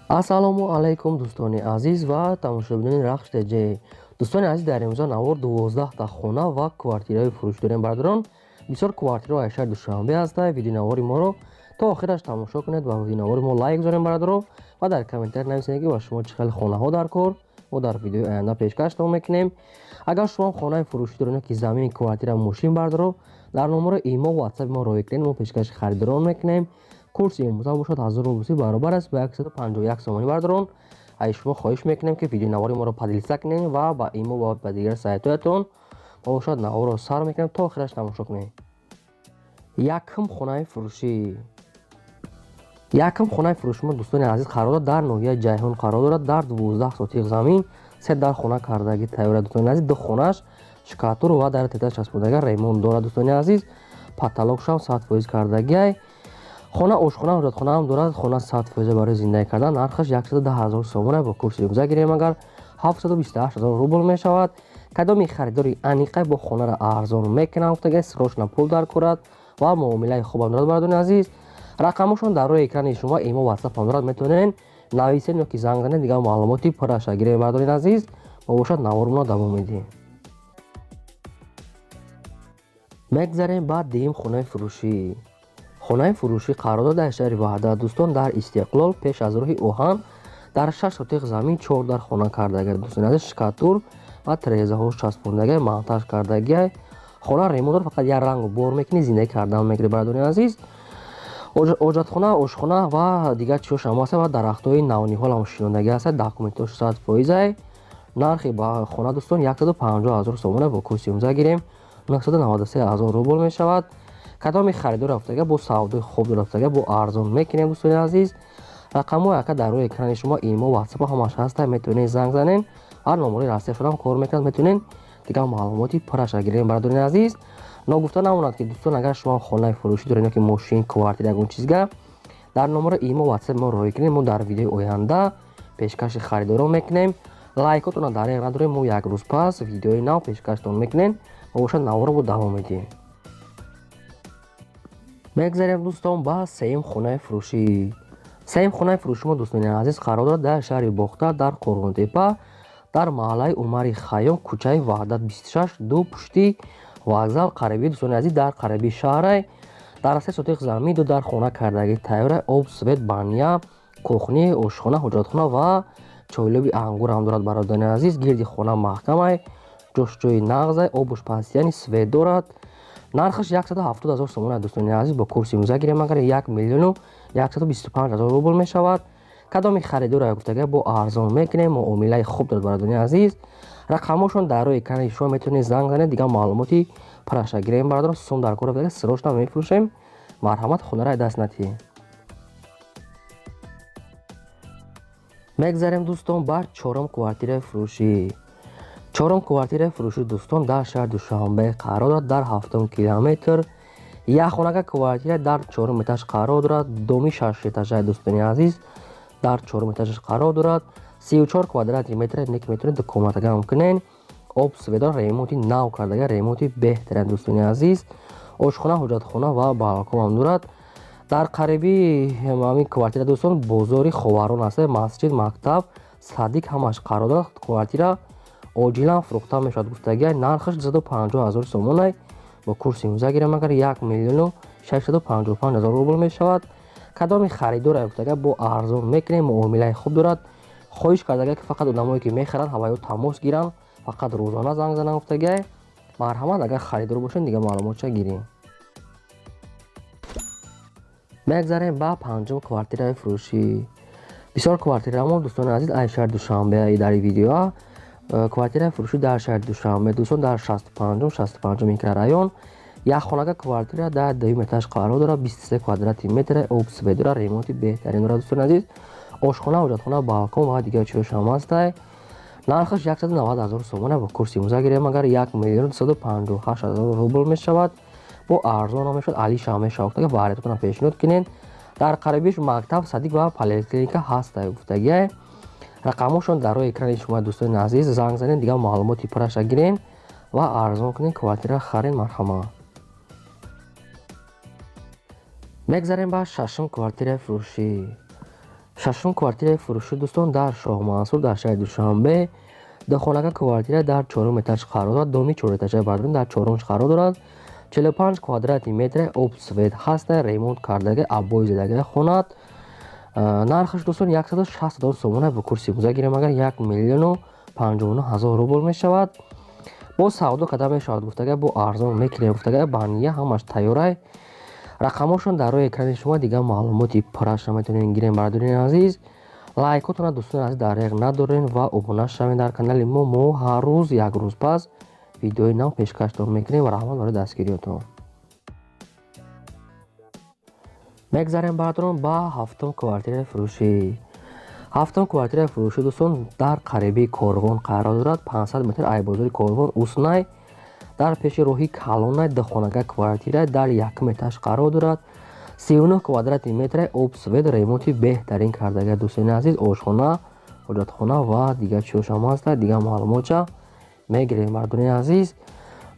Ассалому алайкум дӯстони азиз ва тамошобинони Рахш ТЖ. Дӯстони азиз, дар имрӯза навор 12 та хона ва квартираҳои фурӯш дорем бародарон. Бисёр квартираҳо аз шаҳри Душанбе ҳастанд. Видеонавори моро то охираш тамошо кунед ва видеонавори мо лайк гузорем бародаро ва дар комментарий нависед, ки ба шумо чӣ хел хонаҳо дар кор мо дар видеои оянда пешкаштон мекунем. Агар шумо хонаи фурӯшӣ доред ки замин, квартира, мошин бародаро, дар номери имо WhatsApp мо роҳӣ кунед, мо пешкаши харидорон мекунем. Курси имрӯза бошад 1000 рубл баробар аст ба 151 сомонӣ бародарон. Аз шумо хоҳиш мекунем, ки видеонавори моро поделиться кунед ва ба имо ва ба дигар сайтҳоятон. Мо бошад наворро сар мекунем, то охираш тамошо кунед. Якум хонаи фурӯшӣ. Якум хонаи фурӯши мо, дӯстони азиз, қарор дорад дар ноҳияи Ҷайҳун, қарор дорад дар 12 сотиқ замин, се дар хона кардагӣ тайёра. Дӯстони азиз, ду хонаш шкатур ва дар тета часпондага ремонт дорад. Дӯстони азиз, потолокшам 100% кардагиай. Хона ошхона, ҳоҷатхона ҳам дорад. Хона 100% барои зиндагӣ кардан. Нархаш 110 ҳазор сомона. Бо курси имрӯза гирем агар 728 ҳазор рубл мешавад. Кадоми харидори аниқай бо хонаро арзон мекунам гуфтагай, срочно пул дар курад ва муомилаи хубам дорад. Бародарони азиз, рақамошон дар рӯи экрани шумо, имо, WhatsApp ҳам дорад, метавонед нависед ё ки занг занед, дигар маълумоти пурраша гирем. Бародарони азиз, мо бошад наворумонро давом медиҳем. Мегзарем ба дуюм хонаи фурӯшӣ. Хонаи фурӯшӣ қарор дорад дар шаҳри Ваҳдат, дӯстон, дар Истиқлол, пеш аз роҳи оҳан, дар 6 сотиқ замин, 4 дар хона кардагиай. Дӯстони азиз, шкатур ва тирезаҳо часпондагиай, монтаж кардагиай. Хона ремонт дорад, фақат як рангу бор мекунӣ, зиндагӣ кардан мегирӣ. Бародарони азиз, ҳоҷатхона, ошхона ва дигар чизҳош ҳам ҳаст ва дарахтҳои навниҳол ҳам шинондагӣ ҳаст. Документҳош 100%. Нархи ба хона, дӯстон, 150 ҳазор сомона. Бо курси имрӯза гирем 993 ҳазор рубл мешавад. Кадоми харидор рафтага бо савдои хуб рафтага бо арзон мекунем. Дӯстони азиз, рақамҳои ака дар рӯи экрани шумо, имо, WhatsApp ҳамаш ҳаста, метавонед занг занед. Ҳар номери Россия шудам кор мекунад, метавонед дигар маълумоти пурраша гирем. Бародарони азиз, ногуфта намонад, ки дӯстон, агар шумо хонаи фурӯшӣ доред ё ки мошин, квартира, ягон чизга, дар номери имо, WhatsApp мо роҳӣ кунед, мо дар видеои оянда пешкаши харидорон мекунем. Лайкотонро дареғ надорем, мо як рӯз пас видеои нав пешкаштон мекунем. Мо бошад наворро бо давом медиҳем. Мегзарем, дӯстон, ба сеюм хонаи фурӯшӣ. Сеюм хонаи фурӯши мо, дӯстони азиз, қарор дорад дар шаҳри Бохтар, дар Қурғонтепа, дар маҳаллаи Умари Хайём, кӯчаи Ваҳдат 26, ду пушти вокзал қариби. Дӯстони азиз, дар қариби шаҳрай, дар се сотиқ замин, ду дар хона кардагӣ тайёра, об, свет, баня, кухни, ошхона, ҳоҷатхона ва чойлоби ангур ҳам дорад. Бародарони азиз, гирди хона маҳкамай, ҷош ҷои нағзай, обуш пастияни свет дорад. Нархаш 170 ҳазор сомона. Дӯстони азиз, бо курси имрӯза гирем агар 1 миллиону 125 ҳазор рубл мешавад. Кадоми харидора гуфтага бо арзон мекунем, муомилаи хуб дорад. Бародарони азиз, рақамҳошон дар рӯи экрани шумо, метавонед занг занед, дигар маълумоти пурраша гирем. Бародарон, сум дар кор рафтага, срочно мефурӯшем. Марҳамат, хонаро даст натиҳед. Мегзарем, дӯстон, ба чорум квартираи фурӯшӣ. Чорум квартираи фурӯшӣ, дӯстон, дар шаҳри Душанбе қарор дорад дар 7 километр. Як хонага квартира дар чорум этаж қарор дорад, доми шаш этажаи. Дӯстони азиз, дар чорум этажаш қарор дорад, 34 квадрати метр, нек метавонед ду комнатага ҳам кунед. Об, свет дорад, ремонти нав кардага, ремонти беҳтарин. Дӯстони азиз, ошхона, ҳоҷатхона ва балкон ҳам дорад. Дар қариби ҳамин квартира, дӯстон, бозори Ховарон аст, масҷид, мактаб, садик ҳамаш қарор дорад. Квартира оҷилан фурӯхта мешавад гуфтагиай. Нархаш 250 ҳазор сомонай. Бо курси имрӯза гирем агар 1 миллиону 655 ҳазор рубл мешавад. Кадоми харидора гуфтага бо арзон мекунем, муомилаи хуб дорад. Хоҳиш кардага, ки фақат одамое ки мехаранд, ҳаваё тамос гиранд, фақат рӯзона занг зананд гуфтагиай. Марҳамат, агар харидор бошед, дигар маълумотша гирем. Мегзарем ба панҷум квартираи фурӯшӣ. Бисёр квартирамо, дӯстони азиз, аз шаҳри Душанбе. Дар видеоа квартираи фурӯшӣ дар шаҳри Душанбе, дӯстон, дар 65-ум микрорайон, як хонага квартира дар дуюм этаж қарор дорад, 23 квадрати метр, об, свет дорад, ремонти беҳтарин дорад. Дӯстони азиз, ошхона, ҳоҷатхона, балкон ва дигар чизҳош ҳам ҳастай. Нархаш 190 ҳазор сомона. Бо курси имрӯза гирем агар 1 миллиону 258 ҳазор рубл мешавад. Бо арзон ҳам мешавад, алиша ҳам мешавад гуфтага, вариантотонро пешниҳод кунед. Дар қарибиш мактаб, садик ва поликлиника ҳастай гуфтагиай. Рақамҳошон дар рӯи экрани шумо, дӯстони азиз, занг занед, дигар маълумоти пурраша гирен ва арзон кунед, квартира харед. Марҳамат. Мегзарем ба шашум квартираи фурӯшӣ. Шашум квартираи фурӯшӣ, дӯстон, дар Шоҳмансур, дар шаҳри Душанбе. Духонака квартира дар чорум этаж қарор дорад, доми чорэтажаи, бародарон, дар чорумш қарор дорад. 45 квадрати метр, об, свет ҳаста, ремонт кардаги, обои задаги хонат. Нархаш, дӯстон, 160 000 сомона, бо курси имрӯза гирем агар 1 059 000 рубл мешавад. Бо савдо карда мешавад гуфтага, бо арзон мекунем гуфтага, бания ҳамаш тайёрай. Рақамошон дар рӯи экрани шумо, дигар маълумоти пурраша метавонед гирем, бародарони азиз. Лайкотона, дӯстони азиз, дареғ надорен ва обуна шавед дар канали мо. Мо ҳар рӯз як рӯз пас видеои нав пешкаштон мекунем. Раҳмат барои дастгириётон. Мегзарем, бародарон, ба ҳафтум квартираи фурӯшӣ. Ҳафтум квартираи фурӯшӣ, дӯстон, дар қарибии Корвон қарор дорад, 500 метр ай бозори Корвон уснай, дар пеши роҳи калонай. Духонага квартира дар якум этаж қарор дорад, 39 квадрати метра, об, свет, ремонти беҳтарин кардага, дӯстони азиз. Ошхона, ҳоҷатхона ва дигар чизошам ҳаста. Дигар маълумотча мегирем, бародарони азиз.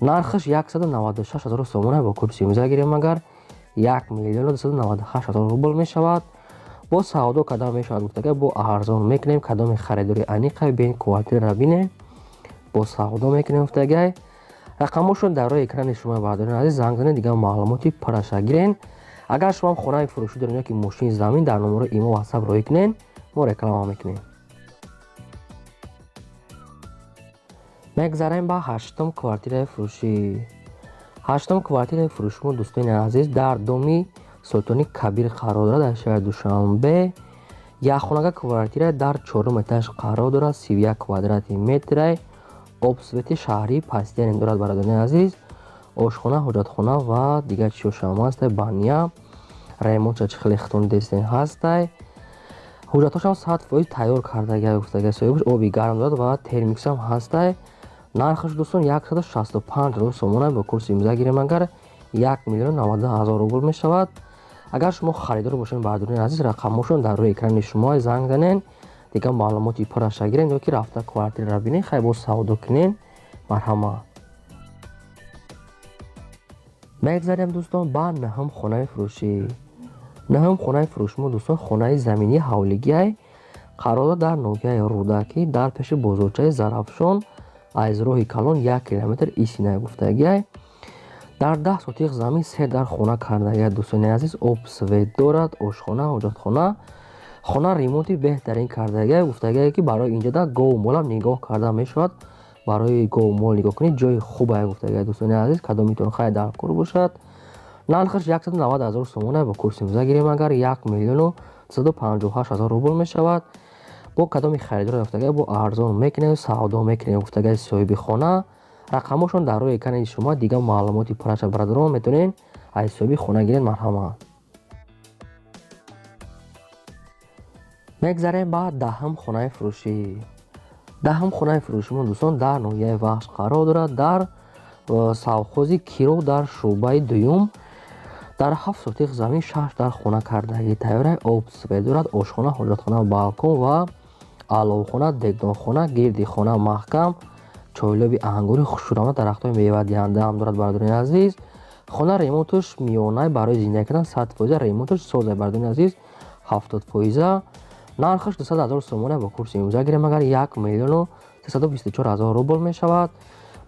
Нархаш 196 000 сомона, бо курси имрӯза гирем агар 1 298 000 рубл мешавад. Бо савдо карда мешавад гуфтага, бо арзон мекунем. Кадоми харидори аниқа бин, квартираро бинем, бо савдо мекунем гуфтагай. Рақамошон дар рӯи экрани шумо, бародарони азиз, занг занед, дигар маълумоти пурраша гирен. Агар шумоам хонаи фурӯшӣ доред ё ки мошини замин, дар номерои имо, ватсап роҳӣ кунед, мо реклама мекунем. Мегзарем ба ҳаштум квартираи фурӯшӣ. Ҳаштум квартираи фурӯшимо, дӯстони азиз, дар доми Султони Кабир қарор дорад, дар шаҳри Душанбе. Якхонага квартира дар чорум этаж қарор дорад, 31 квадрати метрай, об, свети шаҳрӣ пастиянем дорад, бародарони азиз. Ошхона, ҳоҷатхона ва дигар чизошам ҳастай. Баня, ремонтша чӣ хеле хитон дестен ҳастай. Ҳуҷҷатҳошам 100% тайёр кардага гуфтага соҳибаш. Оби гарм дорад ва термиксам ҳастай. Нархаш, дӯстон, 165 000 сомона, бо курси имрӯза гирем агар 1 090 000 рубл мешавад. Агар шумо харидор бошед, бародарони азиз, рақамҳошон дар рӯи экрани шумо, занг занен, дигар маълумоти пурраша гирен ё ки рафта квартираро бинен, хай боз савдо кунен. Марҳамат. Мегзарем, дӯстон, ба наҳум хонаи фурӯшӣ. Наҳум хонаи фурӯшимо, дӯстон, хонаи заминии ҳавлигиай, қарор дорад дар ноҳияи Рӯдакӣ, дар пеши бозорчаи Зарафшон, аз роҳи калон 1 километр истинай гуфтагиай. Дар 10 сотиқ замин се дар хона кардагиай, дӯстони азиз. Об, свет дорад, ошхона, ҳоҷатхона. Хона ремонти беҳтарин кардагиай гуфтагиай, ки барои инҷода гову молам нигоҳ карда мешавад. Барои гову мол нигоҳ кунед, ҷои хубае гуфтагиай, дӯстони азиз. Кадомитон хай дар кор бошад. Нархаш 190 000 сомона, бо курси имрӯза гирем агар 1 358 000 рубл мешавад. Бо кадоми харидор гуфтагиай, бо арзон мекунем, савдо мекунем гуфтагиай соҳиби хона. Рақамҳошон дар рӯи экрани шумо, дигар маълумоти пурраша, бародарон, метавонед аз ҳисоби хона гиред. Марҳамат. Мегзарем ба даҳум хонаи фурӯшӣ. Даҳум хонаи фурӯшимо, дӯстон, дар ноҳияи Вахш қарор дорад, дар совхози Киров, дар шӯъбаи дуюм. Дар 7 сотиқ замин шаш дар хона кардаги тайёрай. Об, свет дорад, ошхона, ҳоҷатхона, балкон ва аловхона, дегдонхона. Гирди хона маҳкам, чойлоби ангури хушрӯ, дарахтҳои мевадиҳандаам дорад, бародарони азиз. Хона ремонташ миёнай, барои зиндагӣ кардан 100%, ремонташ созай, бародарони азиз, 70%. Нархаш 200 000 сомона, бо курси имрӯза гирем агар 1 324 000 рубл мешавад.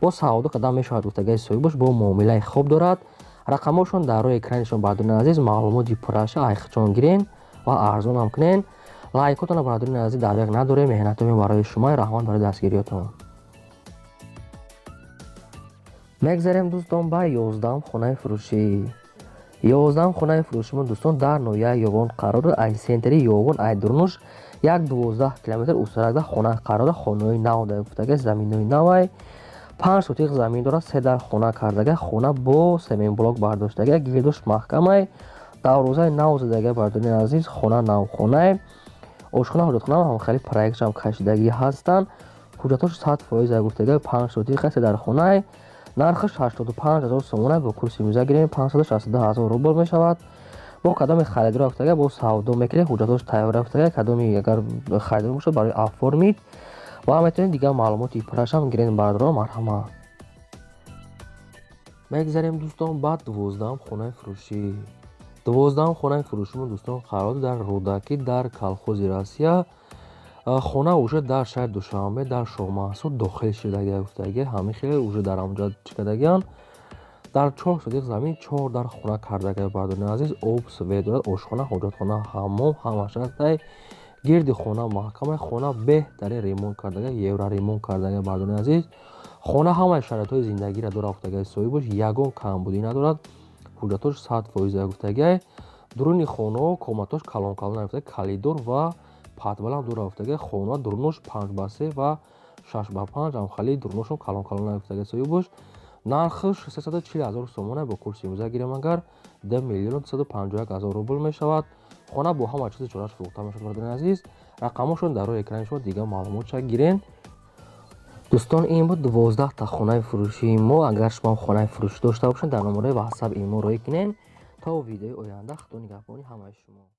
Бо савдо карда мешавад гуфтагаи соҳибаш, бо муомилаи хуб дорад. Рақамҳошон дар рӯи экранишон, бародарони азиз, маълумоти пурраша айхчон гирен ва арзонам кунен. Лайкотона, бародарони азиз, дареғ надорем. Меҳнатоме барои шумо. Раҳмат барои дастгириётон. Мегзарем, дӯстон, ба 11-ум хонаи фурӯшӣ. 11-ум хонаи фурӯшимо, дӯстон, дар ноҳияи Ёвон қарор дорад. Ай центри Ёвон, ай дурнуш як 12 километр устаракда хона қарор дорад. Хонаҳои нав гуфтага, заминҳои навай. 5 сотиқ замин дорад, се дар хона кардага. Хона бо семенблок бардоштага, гирдуш маҳкамай, дарвозаи нав задага, бародарони азиз. Хона навхонае, ошхона, ҳоҷатхона ҳам хеле проектшам кашидагӣ ҳастанд. Ҳуҷҷатҳош 100% гуфтага. 5 сотиқ, се дар хонае. Нархаш 85 000 сомона, бо курси имрӯза гирем 562 000 рубл мешавад. Бо кадоми харидор гуфтага, бо савдо мекунем, ҳуҷҷатҳош тайёр гуфтага. Кадоми агар харидор бошад, барои оформить ва метавонед дигар маълумоти пуррашам гиред, бародарон. Марҳамат. Мегзарем, дӯстон, ба 12-ум хонаи фурӯшӣ. 12-ум хонаи фурӯшимон, дӯстон, қарор дар Рӯдакӣ, дар Колхози Россия. Хона уже дар шаҳри Душанбе, дар Шоҳмансур дохил шудагия гуфтагия, ҳамин хеле уже дар ҳамонҷо чӣ кардагиянд. Дар 4 сотих замин чор дар хона кардагия, бардорони азиз. Об, свет дорад, ошхона, ҳоҷатхона, ҳаммом ҳамаш ҳастай. Гирди хона маҳкамай, хона беҳтарин ремонт кардагия, евроремонт кардагия, бардорони азиз. Хона ҳамаи шароитҳои зиндагиро дорад гуфтагия соҳибаш, ягон камбудӣ надорад. Ҳуҷҷатош 100% гуфтагия. Дуруни хонао комнатош калон калон гуфтагия, коридор ва подвалам дорад гуфтагия. Хона дурунош 5 ба 3 ва 6 ба 5, ҳамхели дуруношон калон калон гуфтагия соҳибаш. Нархш 340 000 сомона, бо курси имрӯза гирем агар, 2 251 000 рубл мешавад. Хона бо ҳама чизи чораш фурӯхта мешавад, бародарони азиз. Рақамошон дар рӯи экрани шумо, дигар маълумотша гирен. Дӯстон, ин буд 12-та хонаи фурӯшии мо. Агар шумо хонаи фурӯшӣ дошта бошед, дар номерои Ватсап имо роҳӣ кунед. То видеои оянда, Худо нигаҳбони ҳамаи шумо.